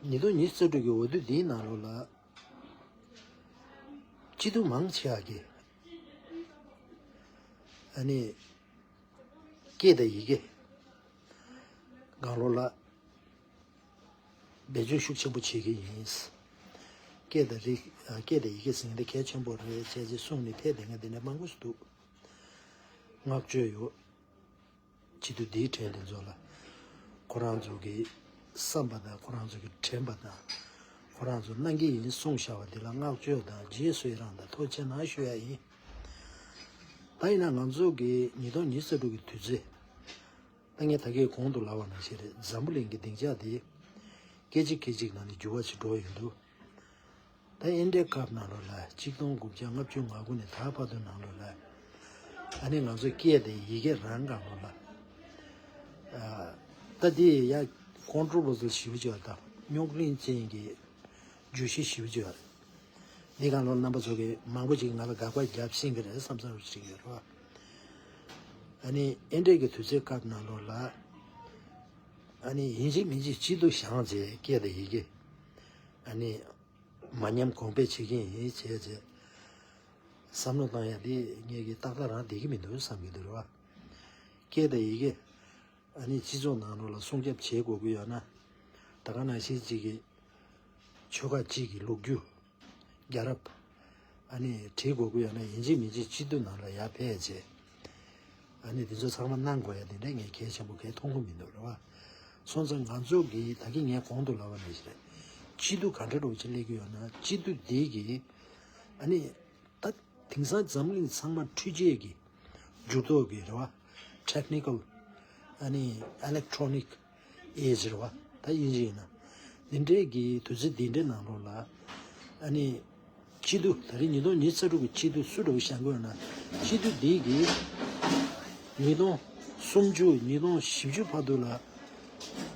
ཉིས་སྟོང་ཉི་ཤུ་རྩ་དྲུག་གི་འོས་བསྡུ་འདིའི་ནང་ལོགས་ལ་སྤྱི་འཐུས་མང་ཆེ་བ་གིས་ཨ་ནི་སྐད་དང་ཡི་གེ་སྒང་ལོགས་ལ་ བེད་སྤྱོད་ཤུགས་ཆེན་པོ་བྱེད་ཀྱི་ཡིན། སྐད་དང་རིག་ཨ་སྐད་དང་ཡི་གེ་ཟེར་མཁན་དེ་གལ་ཆེན་པོ་རེད་བྱས་རྗེས་གསུངས་ནས་ཐད་དེ་ངས་འདི་འདྲ་མང་པོ་ཞིག་འདུག་བསྔགས་བརྗོད་ཡོད། སྤྱི་འཐུས་འདིའི་གྲས་དེ་ཚོ་ལ་ཁོ་རང་ཚོ་གི་བསམ་པ་དང་ཁོ་རང་ཚོ་གི་དྲན་པ་དང་ཁོ་རང་ཚོ་གནང་གི་ཡིན་གསུངས་བཞག་པ་འདི་ལ་བསྔགས་བརྗོད་དང་རྗེས་སུ་ཡི་རང་དང་ཐུགས་རྗེ་གནང་ཞུ་ཡ་ཡིན། ད་ཡིན་ན་ང་ཚོ་གི་ཉིས་སྟོང་ཉི་ཤུ་རྩ་དྲུག་གི་དུས་ཚོད། ད་ངས་ད་གིན་གོང་དུ་ལབ་པ་ནང་བཞིན་རེད། འཛམ་བུ་གླིང་གི་སྡིངས་ཆ་དེ་སྐད་ཅིག་སྐད་ཅིག་ནང་ནས་འགྱུར་བ་ཞིག་འགྲོ་ཡོང་དུས། ད་ཨེ་འདྲའི་སྐབས་ནང་ལོགས་ལ་ཆིག་སྟོང་དགུ་བརྒྱ་ལྔ་བཅུ་ང་དགུ་ནས་ད་བར་དུ་ནང་ལོགས་ལ་ཨ་ནི་ང་ཚོ་སྐད་དེ་ཡི་གེ་རང་སྒང་ལོགས་ལ་ཨ་ད་དེ་ཡ་ཀོན་ཊོ་བརོ་སལ་ཞེ་པོ་ཅིག་ཡོད། ད་རྙོག་གླེང་ཅན་གྱི་བརྗོད་གཞི་ཞེ་པོ་ཅིག་ཡོད་རེད། འདི་སྒང་ལོགས་རྣམ་པ་ཚོ་གིས་མང་པོ་ཅིག་ང་ལ་དགག་པ་རྒྱབ་ཤེས་ཀྱི་རེད་བསམ་བསམ་ཞིག་ཡོད་རེད་བ། ཨ་ནི་ཨེ་འདྲས་ཀྱི་དུས་ཚོད་སྐབས་ནང་ལོགས་ལ་ཨ་ནི་ཡིན་གཅིག་མིན་གཅིག་སྐྱིད་སྡུག་བཞག་རྗེས་སྐད་དང་ཡི་གེ་ཨ་ནི་མ་ཉམས་གོང་འཕེལ་བྱེད་ཀྱི་ཡིན་བྱས་རྗེས་བསམ་བློ་བཏང་ཡ་འདི་ངས་ཀྱི་ཏག་ཏག་རང་བསྡད་ཀྱི་མི་འདུག་བསམ་གྱི་འདུག་རེད་བ། སྐད་དང་ཡི་གེ་ཨ་ནི་སྤྱི་ཚོགས་ནང་ལོགས་ལ་སྲུང་སྐྱོབ་བྱེད་དགོས་ཀྱི་ཡོད་ན། ད་ག་ནང་བཞིན་གཅིག་གི་ཆོལ་ཁ་གཅིག་གི་ལོ་རྒྱུས། རྒྱལ་རབས། ཨ་ནི་བྲིས་དགོས་ཀྱི་ཡོད་ན་ཡིན་གཅིག་མིན་གཅིག་སྤྱི་འཐུས་ནང་ལ་ཡར་ཕེབས་བྱས། ཨ་ནི་དེ་ཚོ་ཚང་མ་གནང་དགོས་ཡ་དེ་འདྲ་ངས་གལ་ཆེན་པོ་གལ་མཐོང་གི་མི་འདུག་རེད་བ། སོང་ཙང་ང་ཚོ་གིས་ད་གིན་ངས་གོང་དུ་ལབ་པ་ནང་བཞིན་རེད། སྤྱི་འཐུས་ག་འདྲ་འདྲ་བོ་ཅིག་སླེབས་ཀྱི་ཡོད་ན་སྤྱི་འཐུས་དེ་གིས་ཨ་ནི། ད་དེང་སང་འཛམ་གླིང་ཚང་མ་འཕྲུལ་ཆས་ཀྱི་འགྱུར་ལྡོག་གི་རེད་བ། ཊེག་ནི་ཀལ་ཨ་ནི་ཨི་ལེག་ཊོ་རོ་ནིག་ཨེ་ཇི་རེད་བ། ད་དབྱིན་ཇི་ཡིན་ན། འདི་འདྲའི་གི་དུས་ཚོད་འདི་འདྲའི་ནང་ལོགས་ལ་ཨ་ནི་སྤྱི་འཐུས་ད་རེས་ཉིས་སྟོང་ཉི་ཤུ་རྩ་དྲུག་གི་སྤྱི་འཐུས་སུ་འདྲ་བོ་བཞེངས་དགོས་ན་སྤྱི་འཐུས་འདི་གི་ཉིས་སྟོང་སུམ་ཅུ་ཉིས་སྟོང་བཞི་བཅུ་བར་དུ་ལ།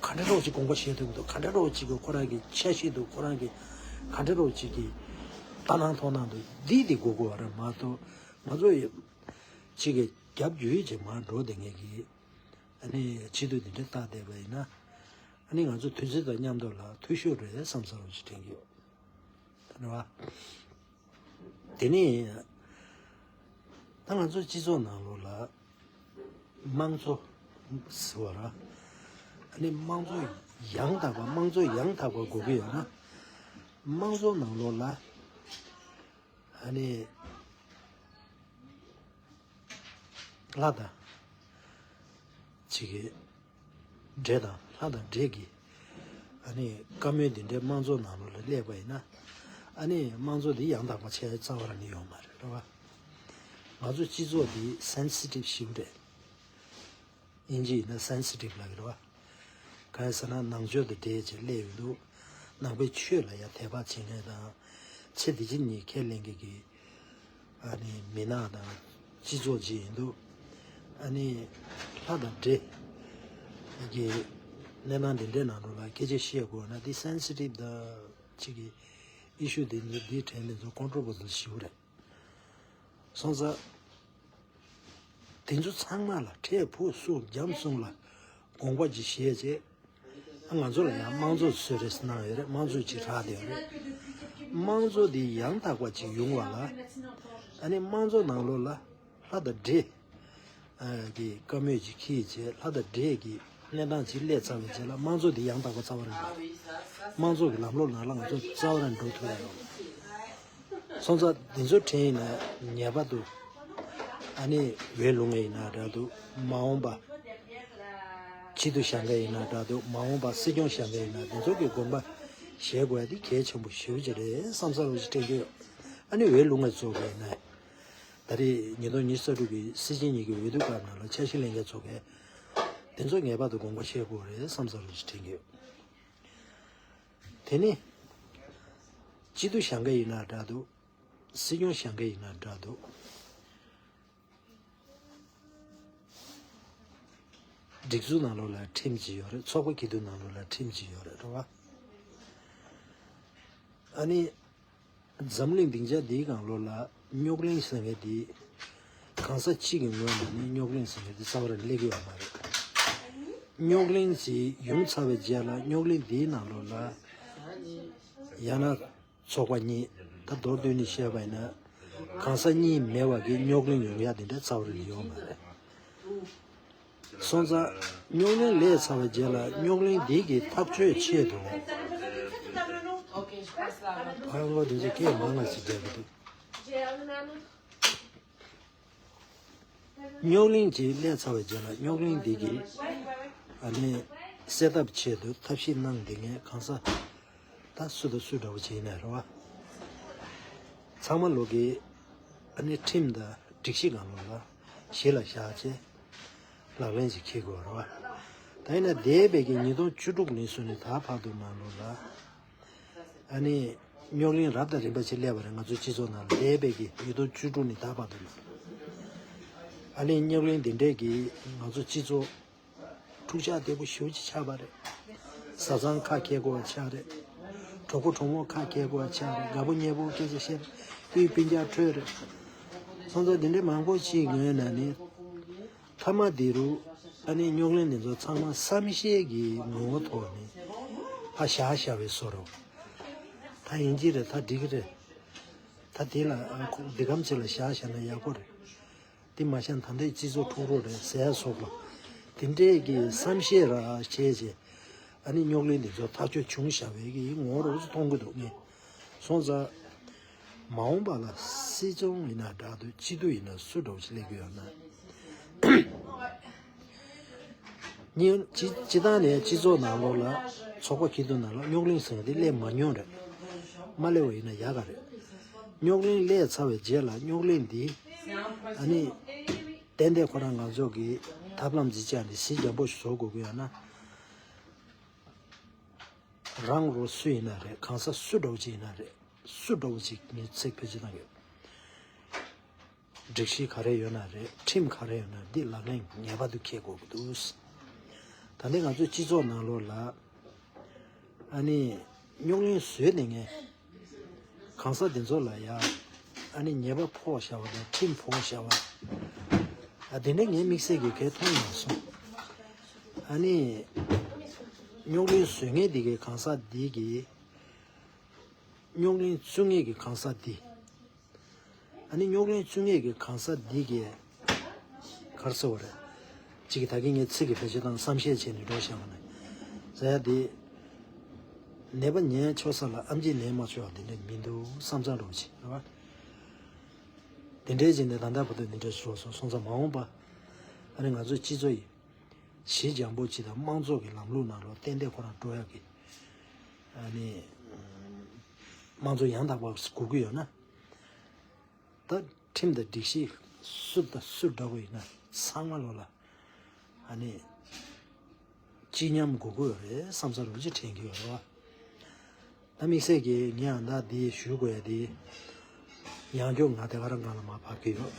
ག་འདྲ་རོགས་ཅིག་དགོངས་པ་བཞེས་ཐུབ་འདུག་ག་འདྲ་རོགས་ཅིག་གི་ཁོ་རང་གི་འཆར་གཞི་འདུག་ཁོ་རང་གི་ག་འདྲ་རོགས་ཅིག་གི་ལྟ་སྣང་མཐོང་སྣང་འདུག་འདི་དེ་དགོས་དགོས་བ་རེད་མ་གཏོགས་ང་ཚོ་ཡི་ཅིག་གི་རྒྱབ་རྒྱུ་ཡི་ཅིག་མར་འགྲོ་བསྡད་མཁན་གྱི་ཨ་ནི་སྤྱི་འཐུས་འདི་འདྲ་བལྟ་བསྡད་པ་ཡིན་ན་ཨ་ནི་ང་ཚོ་དུས་ཚོད་དང་མཉམ་དུ་ལ་འཐུས་ཤོར་རེད་བསམ་བསམ་རོགས་ཅིག་དྲན་གྱི་ཡོད་རེད་བ། དེ་ནས་ད་ང་ཚོ་སྤྱི་ཚོགས་ནང་ལོགས་ལ་དམངས་གཙོ་ཟེར་བ་ར། ཨ་ནི་དམངས་གཙོ་ཡང་དག་པ་དམངས་གཙོ་ཡང་དག་པ་དགོས་ཀྱི་ཡོད་ན། དམངས་གཙོ་ནང་ལོགས་ལ་ཨ་ནི་ལྷ་དང་ཅིག་གི་འདྲེ་དང་ལྷ་དང་འདྲེ་གི་ཨ་ནི་བཀའ་མོལ་འདི་འདྲའི་དམངས་གཙོ་ནང་ལོགས་ལ་སླེབས་པ་ཡིན་ན་ཨ་ནི་དམངས་གཙོ་འདི་ཡང་དག་པ་བྱས་རྩ་བ་རང་ནི་ཡོང་མ་རེད་རེད་བ། ང་ཚོ་སྤྱི་ཚོགས་འདི་སེན་སི་ཊིབ་ཞེ་པོ་རེད། དབྱིན་ཇི་ཡིན་ན་སེན་སི་ཊིབ་ལབ་ཀྱི་རེད་བ། གང་ཡིན་ཟེར་ན་ནང་ཆོས་དང་འབྲེལ་བྱས་སླེབས་ཡོང་དུས་ནང་པའི་ཆོས་ལ་ཡང་དད་པ་བྱེད་མཁན་དང་ཚེ་འདི་ཕྱི་གཉིས་ཁས་ལེན་མཁན་གྱི་ཨ་ནི་མི་སྣ་དང་སྤྱི་ཚོགས་ཅིག་ཡིན་དུས་ཨ་ནི་ལྷ་དང་འདྲེ་གི་གནས་སྟངས་འདི་འདྲའི་ནང་ལོགས་ལ་སྐད་ཆ་བཤད་དགོས་ན་འདི་སེན་སི་ཊིབ་དང་ཅིག་གི་ཨི་ཤུ་འདི་འདི་གྲས་འདི་ཚོ་ཀོན་ཊོ་བརོ་སལ་ཞེ་པོ་རེད། སོང་ཙང་། དེ་ཚོ་ཚང་མ་ལ་འཕྲལ་ཕུགས་གསུམ་རྒྱབ་གསུམ་ལ་དགོངས་པ་ཅིག་བཞེས་རྗེས། ང་ཚོ་ལ་ཡང་དམངས་གཙོ་བཟོས་རེས་གནང་ཡོད་རེད། དམངས་གཙོ་ཅིག་རག་བསྡད་ཡོད་རེད། དམངས་གཙོ་འདི་ཡང་དག་པ་ཅིག་ཡོང་བ་ལ། ཨ་ནི་དམངས་གཙོ་ནང་ལོགས་ལ་ལྷ་དང་འདྲེ་གི་བཀའ་མོལ་ཅིག་འཁྱེར་རྗེས་ལྷ་དང་འདྲེ་གི་གནས་སྟངས་ཅིག་སླེབས་ཚར་བའི་རྗེས་ལ་དམངས་གཙོ་འདི་ཡང་དག་པ་རྩ་བ་རང་རེད། དམངས་གཙོ་གི་ལམ་ལུགས་ནང་ལ་ང་ཚོ་རྩ་བ་རང་འགྲོ་ཐུབ་ཡ་ཡོད། སོང་ཙང་འདི་ཚོ་དྲན་ཡིན་ན་ངེས་པར་དུ་ཨ་ནི་འོས་བླུག་མཁན་ཡིན་ན་འདྲ་འདུག་མ་འོངས་པ་སྤྱི་འཐུས་བཞེངས་མཁན་ཡིན་ན་འདྲ་འདུག་མ་འོངས་པ་སྲིད་སྐྱོང་བཞེངས་མཁན་ཡིན་ན་འདི་ཚོ་གི་དགོངས་པ་བཞེས་དགོས་ཡ་དེ་གལ་ཆེན་པོ་ཞེ་པོ་ཅིག་རེད་བསམ་བསམ་རོགས་ཅིག་དྲན་གྱི་ཡོད། ཨ་ནི་འོས་བླུག་མཁན་ཚོ་གི་ཡིན་ན་ད་རེས་ཉིས་སྟོང་ཉི་ཤུ་རྩ་དྲུག་གི་སྲིད་སྤྱི་གཉིས་ཀྱི་འོས་བསྡུ་སྐབས་ནང་ལ་འཆར་གཞི་ལེན་མཁན་ཚོ་གི་དེ་ཚོ་ངེས་པར་དུ་དགོངས་པ་བཞེས་དགོས་རེད་བསམ་བསམ་རོགས་ཅིག་དྲན་གྱི་ཡོད། དེ་ནི་སྤྱི་འཐུས་བཞེངས་མཁན་ཡིན་ན་འདྲ་འདུག་སྲིད་སྐྱོང་བཞེངས་མཁན་ཡིན་ན་འདྲ་འདུག་སྒྲིག་འཛུགས་ནང་ལོགས་ལ་ཁྲིམས་ཅིག་ཡོད་རེད། ཚོགས་པ་སྐྱིད་སྡུག་ནང་ལོགས་ལ་ཁྲིམས་ཅིག་ཡོད་རེད་རེད་བ། ཨ་ནི་འཛམ་གླིང་སྡིངས་ཆ་འདིའི་སྒང་ལོགས་ལ་རྙོག་གླེང་ཟེར་མཁན་འདི་གང་ས་གཅིག་གི་ངོས་ནས་ནི་རྙོག་གླེང་ཟེར་མཁན་འདི་རྩ་བ་རང་སླེབས་ཀྱི་ཡོད་མ་རེད། རྙོག་གླེང་ཞིག་ཡོང་ཚར་བའི་རྗེས་ལ་རྙོག་གླེང་འདིའི་ནང་ལོགས་ལ་ཡང་ན། ཚོགས་པ་གཉིས། ད་མདོར་བསྡུས་ནས་བཤད་པ་ཡིན་ན། གང་ཟག་གཉིས་མེད་པ་གི་རྙོག་གླེང་ཡོང་ཡ་དེ་འདྲ་རྩ་བ་རེ་ཡོད་མ་རེད། སོང་ཙང་རྙོག་གླེང་སླེབས་ཚར་བའི་རྗེས་ལ་རྙོག་གླེང་འདི་གི་ཐག་གཅོད་ཆེད་དུ། ཕ་ཡོང་བ་འདི་ཚོ་སྐད་མང་ང་ཞིག་རྒྱག་གི་འདུག་རྙོག་གླེང་ཅིག་སླེབས་ཚར་བའི་རྗེས་ལ་རྙོག་གླེང་འདི་གིས་ཨ་ནི་སེལ་ཐབས་ཆེད་དུ་ཐབས་ཤེས་གནང་འདི་ངས་གང་ཟག་ད་སུ་དང་སུ་འདྲ་བོ་ཅིག་ཡིན་ན་རེད་བ། ཚང་མ་ལོག་གིས་ཨ་ནི་ཁྲིམས་དང་སྒྲིག་གཞི་སྒང་ལོགས་ལ་གཞི་ལ་བཞག་བྱས་ལག་ལེན་ཅིག་འཁེལ་དགོས་རེད་བ། ད་ཡིན་ན་འདས་པའི་གི་ཉིས་སྟོང་བཅུ་དྲུག་ནས་བཟུང་ནས་ད་བར་དུ་ནང་ལོགས་ལ་ཨ་ནི་རྙོག་གླེང་རབ་དང་རིམ་པ་ཞིག་སླེབས་པ་རེད། ང་ཚོའི་སྤྱི་ཚོགས་ནང་ལ་འདས་པའི་གི་ཉིས་སྟོང་བཅུ་དྲུག་ནས་ད་བར་དུ་ལ་ཨ་ནི་རྙོག་གླེང་འདི་འདྲས་ཀྱིས་ང་ཚོ་སྤྱི་ཚོགས་འཁྲུག་ཆ་དོད་པོ་ཞེ་པོ་ཅིག་ཆགས་པ་རེད། བཟའ་ཚང་ཁ་གྱེས་དགོས་པ་ཆགས་རེད། གྲོགས་པོ་གྲོགས་མོ་ཁ་གྱེས་དགོས་པ་ཆགས་རེད། དགའ་པོ་ཉེ་པོ་སྐད་ཆ་བཤད་རེད། སྤུན་སྤུན་ཀྱག་འཕྲོད་རེད། སོང་ཙང་འདི་འདྲའི་མང་པོ་ཅིག་ངོས་ནས་ནི་མཐའ་མ་འདི་རུ་ཨ་ནི་རྙོག་གླེང་འདི་ཚོ་ཚང་མ་བསམ་ཤེས་ཀྱི་ངོ་བོ་ཐོག་ནས་ཕར་བཞག་བཞག་པའི་བཟོ་འདྲ། ད་ཡིན་གྱི་རེད། ད་འགྲིག་གི་རེད། ད་དེ་ལ་ཨ་ཁོ་འདི་གམ་ཅིག་ལ་བཞག་བཞག་ན་ཡག་པོ་རེད། དེ་མ་བཞག་ན་ད་ལྟའི་སྤྱི་ཚོགས་འཁྲུག་རོགས་རེད་ཟེར་ཡ་སོགས་པ་དེ་འདྲས་ཀྱི་བསམ་ཤེས་ར་བྱས་བྱས་ཨ་ནི་རྙོག་གླེང་འདི་ཚོ་ཐག་གཅོད་བྱུང་བཞག་པའི་གི་ངོ་བོ་རུ་མཐོང་གི་འདུག་ངས་སོང་ཙང་མ་འོངས་པ་ལ་སྲིད་སྐྱོང་ཡིན་ན་འདྲ་འདུག་སྤྱི་འཐུས་ཡིན་ན་སུ་འདྲ་བོ་ཞིག་སླེབས་ཀྱི་ཡོད་ན། སྤྱི་སྤྱི་བཏང་ནས་སྤྱི་ཚོགས་ནང་ལོགས་ལ་ཚོགས་པ་ཁྱི་ཐུག་ནང་ལ་རྙོག་གླེང་ཟེར་བ་དེ་སླེབས་མ་མྱོང་རེད། མ་སླེབས་པ་ཡིན་ན་ཡག་ག་རེད། རྙོག་གླེང་སླེབས་ཚར་བའི་རྗེས་ལ་རྙོག་གླེང་འདི་ཨ་ནི་ཏན་ཏན་ཁོ་རང་ང་ཚོ་གི་ཐབས་ལམ་འཛིན་བྱ་འདི་གཞི་འགྱངས་པོ་ཞིག་བཟོ་དགོས་ཀྱི་ཡོད་ན། རང་རོ་སུ་ཡིན་ན་རེད། གང་ཟག་སུ་འདྲ་བོ་ཅིག་ཡིན་ན་རེད། སུ་འདྲ་བོ་ཅིག་ངས་ཚིག་ཕལ་ཆེར་བཏང་ཡོད། སྒྲིག་གཞི་ག་རེ་ཡོད་ན་རེད། ཁྲིམས་ག་རེ་ཡོད་ན་འདི་ལག་ལེན་ངེས་པར་དུ་འཁེལ་དགོས་ཀྱི་འདུག་ད་ནི་ང་ཚོའི་སྤྱི་ཚོགས་ནང་ལོགས་ལ་ཨ་ནི་རྙོག་གླེང་བཟོས་ནས་ངས་གང་ཟག་འདི་ཚོ་ལ་ཡ་ཨ་ནི་ཉེས་པ་ཕོག་བཞག་པ་དང་ཁྲིམས་ཕོག་བཞག་པ་ཨ་དེ་འདྲ་ངས་དམིགས་བསལ་གྱི་གལ་མཐོང་མ་སོང་། ཨ་ནི་རྙོག་གླེང་བཟོ་མཁན་འདི་གའི་གང་ཟག་འདི་གིས་རྙོག་གླེང་བཙུགས་མཁན་གྱི་གང་ཟག་འདི། ཨ་ནི་རྙོག་གླེང་བཙུགས་མཁན་གྱི་གང་ཟག་འདི་གས་གར་སོ་བ་རེད། གཅིག་གི་ད་གིན་ངས་ཚིག་གི་བེད་སྤྱོད་དང་བསམ་ཤེས་བྱས་ནས་འགྲོ་བཞག་པ་ནས་ཟེར་ཡ་དེ། ནད་པ་ཉལ་ཆོག་ས་ལ་ཨམ་ཆི་ལེན་མ་ཆོག་པ་འདི་འདྲ་མི་འདུག་བསམ་ཚར་འགྲོ་བྱེད་རེད་བ། དེ་འདྲའི་བྱས་ནས་ད་ལྟ་བར་དུ་འདི་འདྲ་ཞིག་རོགས་སོང་སོང་ཙང་མ་འོངས་པ། ཨ་ནི་ང་ཚོའི་སྤྱི་ཚོགས་ཡིན། གཞི་འགྱངས་པོ་ཅིག་དང་དམངས་གཙོ་གི་ལམ་ལུགས་ནང་ལོགས་ཏན་ཏན་ཁོ་རང་འགྲོ་ཡག་གི། ཨ་ནི། དམངས་གཙོ་ཡང་དག་པ་དགོས་ཀྱི་ཡོད་ན། ད་ཁྲིམས་དང་སྒྲིག་གཞི་སུ་དང་སུ་འདྲ་པོ་ཡིན་ན་ཚང་མ་ལོ་ལ་ཨ་ནི་སྤྱི་མཉམ་དགོས་ཀྱི་ཡོད་རེད་བསམ་ས་རུ་ཅིག་དྲན་གྱི་ཡོད་རེད་བ། ད་དམིགས་བསལ་གྱིས་ངས་ཨ་ད་འདི་ཞུ་དགོས་ཡ་དེ་ཡང་སྐྱོ་ང་དེ་ག་རང་སྒང་ལ་མར་བབས་ཀྱི་ཡོད།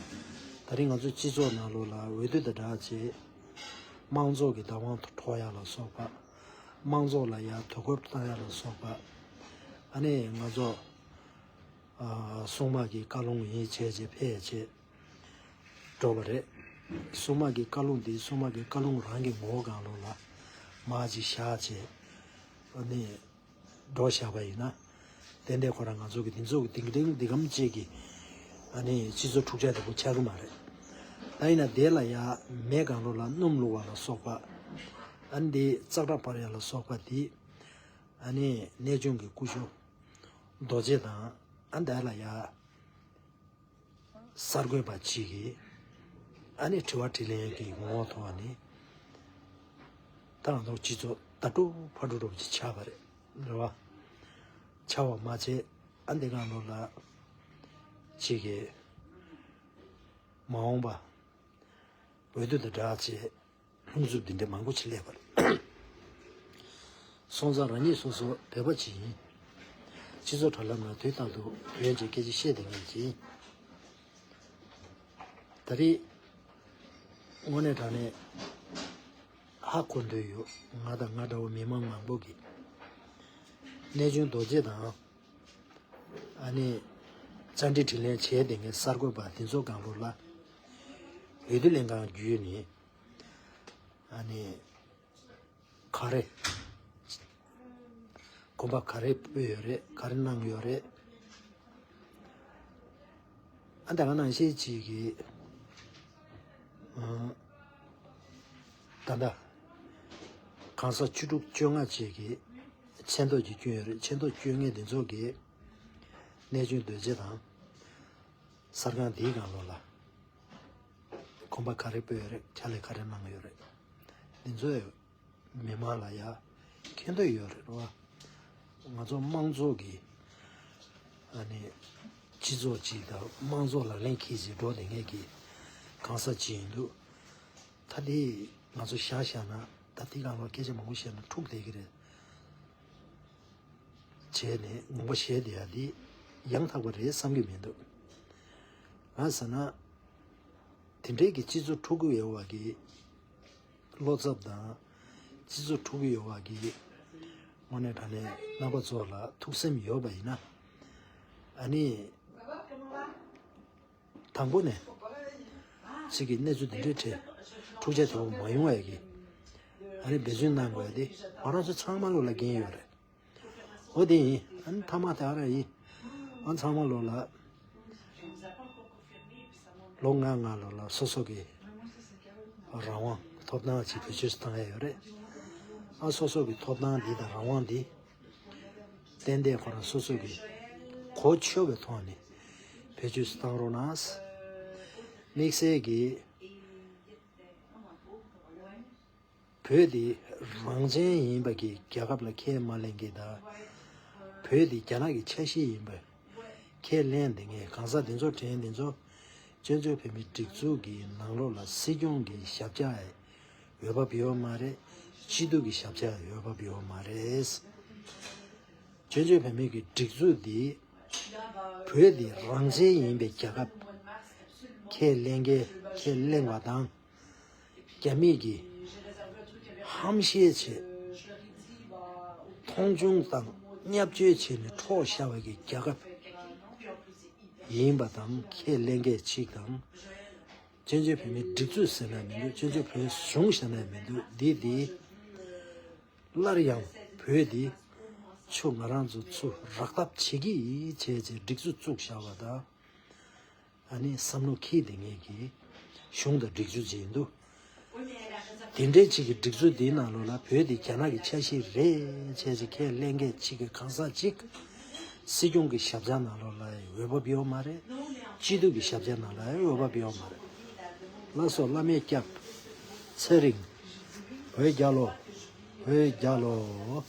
ད་རིང་ང་ཚོའི་སྤྱི་ཚོགས་ནང་ལོགས་ལ་འོས་བསྡུ་དང་སྦྲགས་བྱས་དམངས་གཙོ་གི་བདག་དབང་འཕྲོག་ཡ་ལ་སོགས་པ། དམངས་གཙོ་ལ་ཡ་དོ་ཁུར་བཏང་ཡ་ལ་སོགས་པ། ཨ་ནི་ང་ཚོ། ཨ། སྲུང་དམག་གི་བཀའ་ལུང་ཡིན་བྱས་བྱས་ཕེབས་བྱས་འགྲོ་བ་རེད། སྲུང་དམག་གི་བཀའ་ལུང་འདི་སྲུང་དམག་གི་བཀའ་ལུང་རང་གི་ངོ་བོ་སྒང་ལོགས་ལ་མར་ཅིག་བཞག་བྱས་ཨ་ནི་འགྲོ་བཞག་པ་ཡིན་ན། ཏན་ཏན་ཁོ་རང་ང་ཚོ་གི་འདི་ཚོ་གི་འདི་འདྲའི་འདི་གམ་ཅིག་གི་ཨ་ནི་སྤྱི་ཚོགས་འཁྲུག་ཆ་དེ་པོ་ཆགས་ཀྱི་མ་རེད། ད་ཡིན་ན་དེ་ལ་ཡ་མེ་སྒང་ལོགས་ལ་སྣུམ་བླུགས་པ་ལ་སོགས་པ། ཨ་ནི་འདི་ཙག་སྒྲ་འབར་ཡ་ལ་སོགས་པ་འདི། ཨ་ནི་གནས་ཆུང་གི་སྐུ་ཞབས་རྡོ་རྗེ་དང་ཨ་འདས་ལ་ཡ་གསར་འགོད་པ་གཅིག་གིས་ཨ་ནི་དྲི་བ་དྲིས་ལན་གྱི་ངོ་བོ་ཐོག་ནས་ད་ང་ཚོ་སྤྱི་ཚོགས་ད་དཀྲུག་ཕ་དཀྲུག་འདྲ་པོ་ཅིག་ཆགས་པ་རེད། རེད་བ། ཆགས་པ་མ་བྱས་ཨ་འདི་གང་ལོ་ལ་གཅིག་གིས་མ་འོངས་པ་འོས་བསྡུ་དང་སྦྲགས་བྱས། ལྷུང་འཛུབ་འདི་འདྲ་མང་པོ་ཅིག་སླེབས་པ་རེད། སོང་ཙང་རང་ཉིད་སོ་སོ་བོད་པ་ཅིག་ཡིན། སྤྱི་ཚོགས་དྲ་ལམ་ལ་དུས་རྟག་ཏུ་བོད་ཀྱི་སྐད་ཆ་བཤད་བསྡད་མཁན་ཅིག་ཡིན། ད་རེས་དངོས་གནས་དྲང་གནས་ཧ་གོ་འདོད་ཡོད། ང་དང་ང་འདྲ་བོ་མི་མང་མང་པོ་གིས་གནས་ཆུང་རྡོ་རྗེ་དང་། ཨ་ནི་བཅར་འདྲི་དྲིས་ལན་བྱས་བསྡད་མཁན་གསར་འགོད་པ་དེ་ཚོ་སྒང་ལོགས་ལ་འོས་བསྡུ་ལྷན་ཁང་བརྒྱུད་ནས་ཨ་ནི་ག་རེ་གོམ་པ་ག་རེ་སྤོས་ཡོད་རེད། ག་རེ་གནང་ཡོད་རེད། ཨ་ད་ག་ནང་བཞིན་ཅིག་གིས་ཨ་ད་ལྟ་གང་ཟག་བཅུ་དྲུག་བཅོ་ལྔ་ཅིག་གིས་མཚན་ཐོ་ཅིག་བསྐྱོན་ཡོད་རེད། མཚན་ཐོ་བསྐྱོན་མཁན་དེ་ཚོ་གིས་ གནས་ཆུང་རྡོ་རྗེ་དང་། གསར་ཁང་འདིའི་སྒང་ལོགས་ལ་གོམ་པ་ག་རེ་སྤོས་ཡོད་རེད། ཕྱག་ལས་ག་རེ་གནང་ཡོད་རེད། འདི་ཚོས་མི་མང་ལ་ཡ་མཁྱེན་འདོད་ཡོད་རེད་བ། ང་ཚོ་དམངས་གཙོ་གི་ཨ་ནི་སྤྱི་ཚོགས་ཅིག་དང་དམངས་གཙོ་ལག་ལེན་འཁེལ་ཅིག་འགྲོ་བསྡད་མཁན་གྱི་གང་ཟག་ཅིག་ཡིན་དུས། ད་དེ་ང་ཚོ་བཞག་བཞག་ན། ད་དེ་སྒང་ལ་སྐད་ཆ་མང་པོ་བཤད་ན་འཁྲུག་བསྡད་ཀྱི་རེད། བྱས་ནས་ངོ་མ་བཤད་བསྡད་ཡ་དེ་ཡང་དག་པ་རེད་བསམ་གྱི་མི་འདུག་ང་ཟེར་ན། དེ་འདྲའི་གི་སྤྱི་ཚོགས་འཁྲུག་གི་ཡོད་པ་གི་བློ་འཚབ་དང་། སྤྱི་ཚོགས་འཁྲུག་གི་ཡོད་པ་གི་དངོས་གནས་དྲང་གནས་རྣམ་པ་ཚོ་ལ་ཐུགས་སེམས་ཡོད་པ་ཡིན་ན། ཨ་ནི། དང་པོ་ནས་ཚིག་གི་གནས་ཚུལ་འདི་འདྲའི་གྲས་འཁྲུག་ཆ་དེ་བོ་མ་ཡོང་བ་ཡ་གི་ཨ་རེ་འབད་བརྩོན་གནང་དགོས་ཡ་དེ་ང་རང་ཚོ་ཚང་མ་ལོ་ལ་འགན་ཡོད་རེད། འོ་དེ་ཡིན། ཨ་ནི་མཐའ་མ་དེ་ཨ་ར་ཡིན། ཨ་ཚང་མ་ལོ་ལ་ལོ་ལྔ་ལྔ་ལོ་ལ་སོ་སོ་གི་རང་དབང་ཐོབ་ཐང་ཅིག་བེད་སྤྱོད་བཏང་ཡ་ཡོད་རེད། ཨ་སོ་སོ་གི་ཐོབ་ཐང་འདི་དང་རང་དབང་འདི། ཏན་ཏན་ཁོ་རང་སོ་སོ་གི་གོ་ཆོད་པའི་ཐོག་ནས་བེད་སྤྱོད་བཏང་རོགས་གནང་། དམིགས་བསལ་གྱིས་བོད་འདི་རང་བཙན་ཡིན་པ་གི་རྒྱལ་ཁབ་ལ་ཁས་མ་ལེན་མཁན་དང་། བོད་འདི་རྒྱ་ནག་གི་ཆ་ཤས་ཡིན་པ་ཁས་ལེན་བསྡད་མཁན་གང་ཟག་འདི་ཚོ་དྲན་འདི་ཚོ། བཙན་བྱོལ་བོད་མིའི་སྒྲིག་འཛུགས་ཀྱི་ནང་ལོགས་ལ་སྲིད་སྐྱོང་གི་ཞབས་བཅགས་འོས་བབ་ཡོད་མ་རེད། སྤྱི་འཐུས་ཀྱི་ཞབས་བཅགས་འོས་བབ་ཡོད་མ་རེད། བཙན་བྱོལ་བོད་མིའི་གི་སྒྲིག་འཛུགས་འདི་བོད་འདི་རང་བཙན་ཡིན་པའི་རྒྱལ་ཁབ་ཁས་ལེན་མཁན་ཁས་ལེན་པ་དང་། རྒྱ་མིས་ཀྱི་ཧམ་བཤད་བྱས། མཐོང་ཆུང་དང་བརྙས་བཅོས་བྱས་ནས་འཕྲོག་བཞག་པའི་གི་རྒྱལ་ཁབ་ཡིན་པ་དང་ཁས་ལེན་མཁན་གཅིག་དང་། བཙན་བྱོལ་བོད་མིའི་སྒྲིག་འཛུགས་ཟེར་ན་མི་འདུག་བཙན་བྱོལ་བོད་གཞུང་ཟེར་ན་མི་འདུག་འདི་འདི་སླར་ཡང་བོད་འདི་ཆུ་ང་རང་ཚོ་ཚུར་རག་ཐབས་བྱེད་ཀྱི་ཡིན་བྱས་བྱས་སྒྲིག་འཛུགས་བཙུགས་བཞག་པ་དང་། ཨ་ནི་བསམ་བློ་འཁྱེར་བསྡད་མཁན་གྱི་གཞུང་དང་སྒྲིག་འཛུགས་ཅིག་ཡིན་འདུག་དེ་འདྲའི་ཅིག་གི་སྒྲིག་འཛུགས་འདིའི་ནང་ལོགས་ལ་བོད་འདི་རྒྱ་ནག་གི་ཆ་ཤས་རེད་བྱས་ཅིག་ཁས་ལེན་མཁན་ཅིག་གི་གང་ཟག་ཅིག་སྲིད་སྐྱོང་གི་ཞབས་བཅགས་ནང་ལོགས་ལ་འོས་བབ་ཡོད་མ་རེད། སྤྱི་འཐུས་ཀྱི་ཞབས་བཅགས་ནང་ལ་འོས་བབ་ཡོད་མ་རེད། ལགས་སོ། བླ་མས་སྐྱབས། ཚེ་རིང་། བོད་རྒྱལ་ལོ། བོད་རྒྱལ་ལོ།